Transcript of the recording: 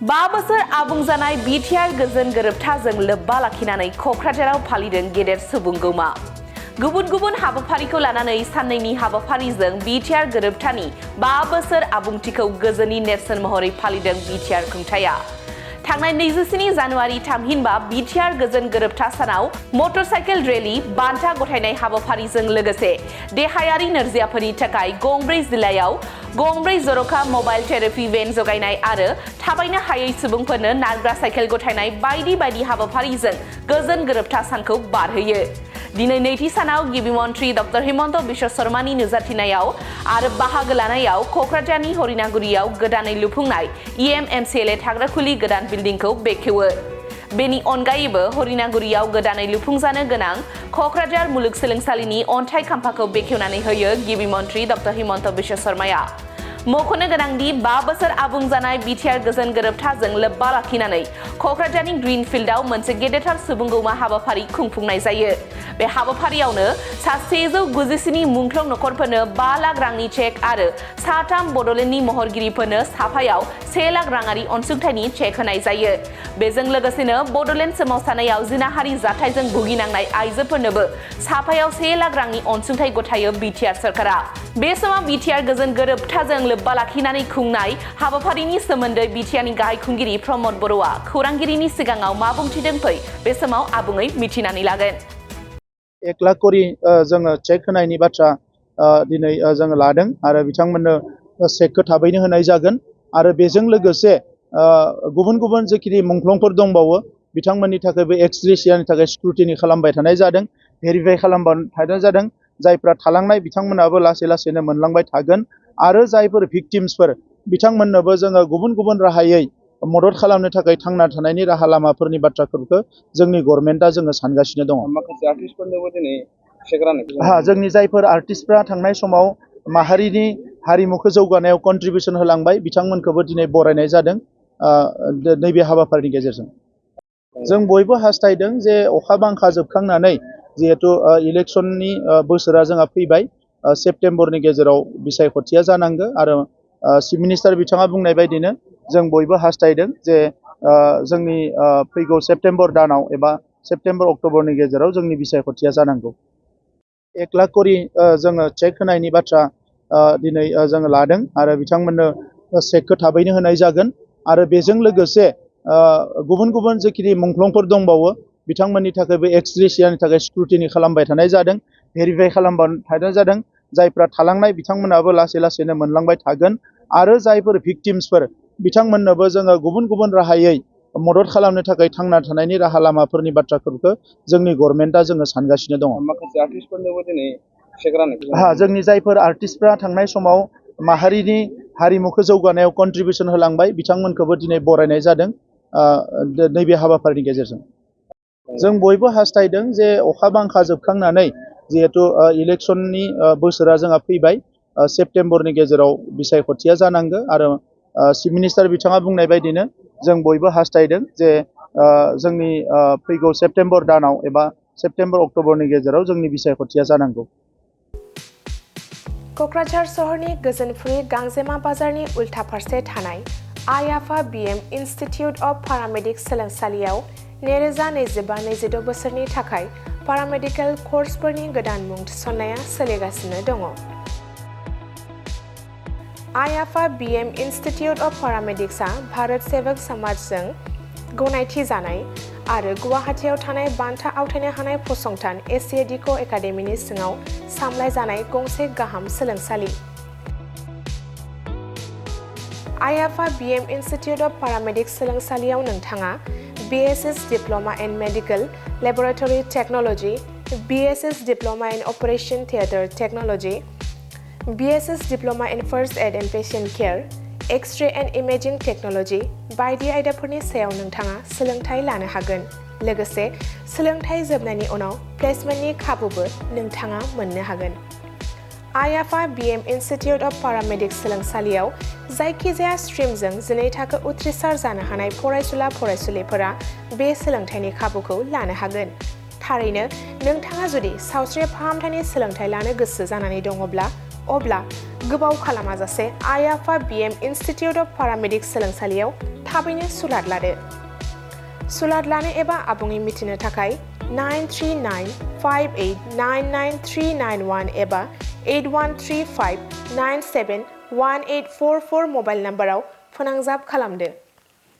5 बोसोर आबुं जानाय बिटिआर गोजोन गोरोबथाजों लोब्बा लाखिनानै क'क्राझाराव फालिदों गेदेर सुबुंगौमा। गुबुन हाबाफारिखौ लानानै साननैनि हाबाफारिजों बिटिआर गोरोबथानि 5 बोसोर आबुंथिखौ गोजोननि नेरसोन महरै फालिदों बिटिआर खुंथाया। थांनाय 27 जानुवारि थामहिनबा बिटिआर गोजोन गोरोबथा सानाव मटरसाइकेल रेली, बान्था गथायनाय हाबाफारिजों लोगोसे देहायारि नोरजियाफोरनि थाखाय गंब्रै जिल्लायाव गंब्रै जर'खा मबाइल थेरापि भेन जगायनाय आरो थाबायनो हायै सुबुंफोरनो नारग्रा साइकेल गथायनाय बायदि हाबाफारिजों गोजोन गोरोबथा सानखौ बारहोयो। दिनै नैथि सानाव गिबि मन्त्रि डक्टर हिमन्त बिश्व शर्मानि नुजाथिनायाव आरो बाहागो लानायाव क'क्राझारनि हरिनागुरियाव गोदानै लुफुंनाय EMMCLA थाग्राखुलि गोदान बिल्डिंखौ बेखेवो। बेनि अनगायैबो हरिनागुरियाव गोदानै लुफुंजानो गोनां क'क्राझार मुलुगसोलोंसालिनि अन्थाइ खाम्फाखौ बेखेवनानै होयो गिबि मन्त्रि डक्टर हिमन्त बिश्व शर्माया। मख'नो गोनांदि 5 बोसोर आबुं जानाय बिटिआर गोजोन गोरोबथाजों लोब्बा लाखिनानै क'क्राझारनि ग्रीन फिल्डआव मोनसे गेदेरथार सुबुंगौमा हाबाफारि खुंफुंनाय जायो। बे हाबाफारियावनो सा 197 मुंख्लं नखरफोरनो 5 लाख रांनि चेक आरो सा 3 बड'लेण्डनि महरगिरिफोरनो साफायाव 1 लाख राङारि अनसुंथाइनि चेक होनाय जायो। बेजों लोगोसेनो बड'लेण्ड सोमावसारनायाव जिनाहारि जाथायजों भुगिनांनाय आइजोफोरनोबो साफायाव 1 लाख रांनि अनसुंथाइ गथायो बिटिआर सरकारा। बे समाव बिटिआर गोजोन गोरोबथाजों लोब्बा लाखिनानै खुंनाय हाबाफारिनि सोमोन्दै बिटिआरनि गाहाय खुंगिरि प्रमद बर'आ खौरांगिरिनि सिगाङाव मा बुंथिदों फै बे समाव आबुङै मिथिनानै लागोन। 1 लाख करि जोङो चेक होनायनि बाथ्रा दिनै जोङो लादों आरो बिथांमोननो चेकखौ थाबैनो होनाय जागोन आरो बेजों लोगोसे गुबुन जेखिनि मुंख्लंफोर दंबावो बिथांमोननि थाखायबो एक्स ग्रेसियानि थाखाय स्क्रुटिनि खालामबाय थानाय जादों, भेरिफाइ खालामबाय थानाय जादों। जायफ्रा थालांनाय बिथांमोनाबो लासै मोनलांबाय थागोन आरो जायफोर भिक्टिम्सफोर बिथांमोननोबो जोङो गुबुन राहायै मदद खालामनो थाखाय थांना थानायनि राहा लामाफोरनि बाथ्राफोरखौ जोंनि गभर्नमेन्टआ जोङो सानगासिनो दङ। माखासे आर्टिस्टफोरनोबो दिनै चेक राननायखौ जोंनि जायफोर आर्टिस्टफ्रा थांनाय समाव माहारिनि हारिमुखौ जौगानायाव कन्ट्रिबिउसन होलांबाय बिथांमोनखौबो दिनै बरायनाय जादों नैबे हाबाफारिनि गेजेरजों। जों बयबो हास्थायदों जे अखा बांखा जोबखांनानै जिहेतु इलेक्सननि बोसोरा जोंहा फैबाय, सेप्तेम्बरनि गेजेराव बिसायख'थिया जानांगौ आरो चिफ मिनिस्टार बिथाङा बुंनाय बायदिनो जों बयबो हास्थायदों जे जोंनि फैगौ सेप्तेम्बर दानाव एबा सेप्तेम्बर अक्ट'बरनि गेजेराव जोंनि बिसायख'थिया जानांगौ। 1 लाख करि जोङो चेक होनायनि बाथ्रा दिनै जोङो लादों आरो बिथांमोननो चेकखौ थाबैनो होनाय जागोन आरो बेजों लोगोसे गुबुन जेखिनि मुंख्लंफोर दंबावो बिथांमोननि थाखायबो एक्स ग्रेसियानि थाखाय स्क्रुटिनि खालामबाय थानाय जादों, भेरिफाइ खालामबाय थानाय जादों। जायफ्रा थालांनाय बिथांमोनाबो लासै मोनलांबाय थागोन आरो जायफोर भिक्टिम्सफोर बिथांमोननोबो जोङो गुबुन राहायै मदद खालामनो थाखाय थांना थानायनि राहा लामाफोरनि बाथ्राफोरखौ जोंनि गभर्नमेन्टआ जोङो सानगासिनो दङ। माखासे आर्टिस्टफोरनोबो दिनै चेक राननायखौ जोंनि जायफोर आर्टिस्टफ्रा थांनाय समाव माहारिनि हारिमुखौ जौगानायाव कन्ट्रिबिउसन होलांबाय बिथांमोनखौबो दिनै बरायनाय जादों नैबे हाबाफारिनि गेजेरजों। जों बयबो हास्थायदों जे अखा बांखा जोबखांनानै जिहेतु इलेक्सननि बोसोरा जोंहा फैबाय, सेप्तेम्बरनि गेजेराव बिसायख'थिया जानांगौ आरो चिफ मिनिस्टार बिथाङा बुंनाय बायदिनो जों बयबो हास्थायदों जे जोंनि फैगौ सेप्तेम्बर दानाव एबा सेप्तेम्बर अक्ट'बरनि गेजेराव जोंनि बिसायख'थिया जानांगौ। क'क्राझार सहरनि गोजोनफुरि गांजेमा बाजारनि उल्था फारसे थानाय आइ आफा BM इन्स्टिटिउट अफ पारामेडिक्स सोलोंसालियाव 2025-26 बोसोरनि थाखाय पारामेडिकेल कर्सफोरनि गोदान मुं थिसननाया सोलिगासिनो दङ। आइ आफा BM इन्स्टिटिउट अफ पारामेडिक्सआ भारत सेवक समाजजों गनायथि जानाय आरो गुवाहाटीआव थानाय बान्था आवथायनो हानाय फसंथान ACADICO एकाडेमिनि सिङाव सामलायजानाय गंसे गाहाम सोलोंसालि। आइ आफा BM इन्स्टिटिउट अफ पारामेडिक्स सोलोंसालियाव नोंथाङा BSS diploma in medical laboratory technology, BSS diploma in operation theatre technology, BSS diploma in first aid and patient care, X-ray and imaging technology बायदि आयदाफोरनि सायाव नोंथाङा सोलोंथाय लानो हागोन। लोगोसे सोलोंथाय जोबनायनि उनाव प्लेसमेन्टनि खाबुबो नोंथाङा मोननो हागोन। आइ आफा BM इन्स्टिटिउट अफ पारामेडिक्स सोलोंसालियाव जायखिजाया स्ट्रिमजों 12 थाखो उथ्रिसार जानो हानाय फरायसुला-फरायसुलिफोरा बे सोलोंथायनि खाबुखौ लानो हागोन। थारैनो नोंथाङा जुदि सावस्रि फाहामथायनि सोलोंथाय लानो गोसो जानानै दङब्ला अब्ला गोबाव खालामाजासे आइ आफा BM इन्स्टिटिउट अफ पारामेडिक्स सोलोंसालियाव थाबैनो सुलाद लादो। सुलाद लानो एबा आबुङै मिथिनो थाखाय 93958999391 एबा 8135971844 मबाइल नाम्बाराव फोनांजाब खालामदो।